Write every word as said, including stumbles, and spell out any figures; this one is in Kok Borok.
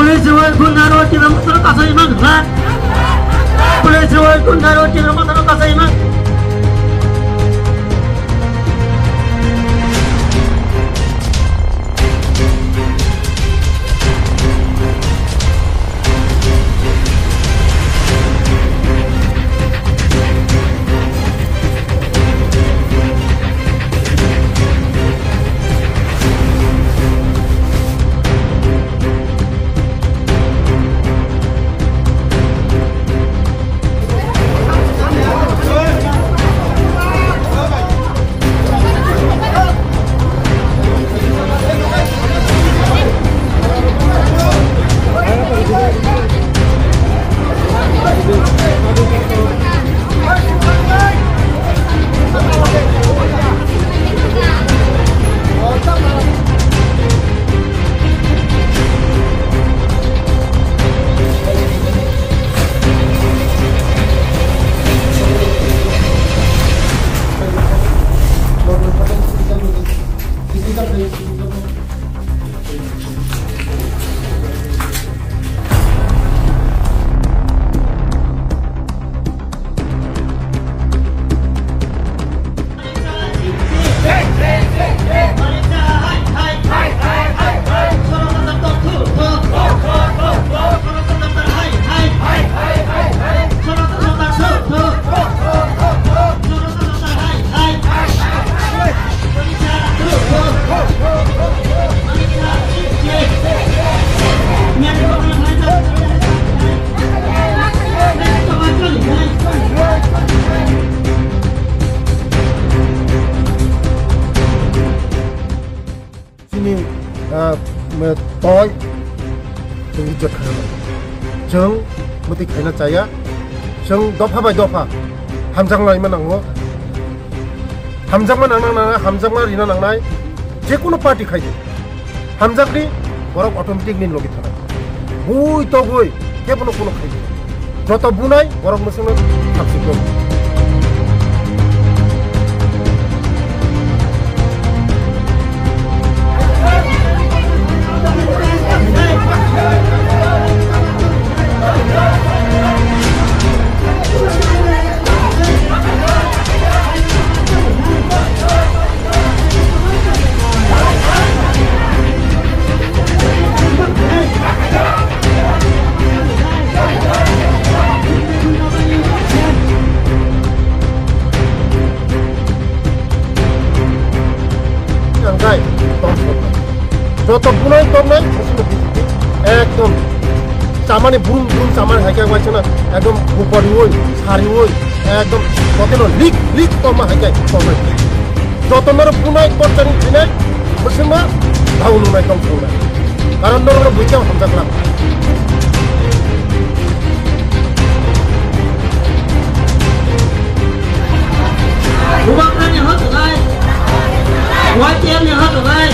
Police roi gunda roi Tipra Motha no kasai man ha. Police roi gunda roi Tipra Motha no kasai man. Chini, ah, me-, toi chwng ijot khaina. Chwng mwtwi khaina chaya. Chwng dopha bai dopha hamjakma rima nango. Hamjakma nang nang nang, hamjakma rina nangnai. Je kono party khai di. Hamjakdi, borok automatic ni logi thanai. Bui togoi, kebono kono khai di. Joto bunai, borok mwswkno thapsi kok. Ang kai, tong sokha. Joto bunai tongnai, sasino B J P, ekdom chamani brum brum chamani hai khe waisana, ekdom bupariui, sariui, ekdom koteno lik lik tongma hai khe tongnai. Joto norok bunai torchari khainai, bwswkma dao nungnai tong thungnai. Karon norokno buikhe hamjaklam. Bubagrani hotnai, Y T F ni hotnai,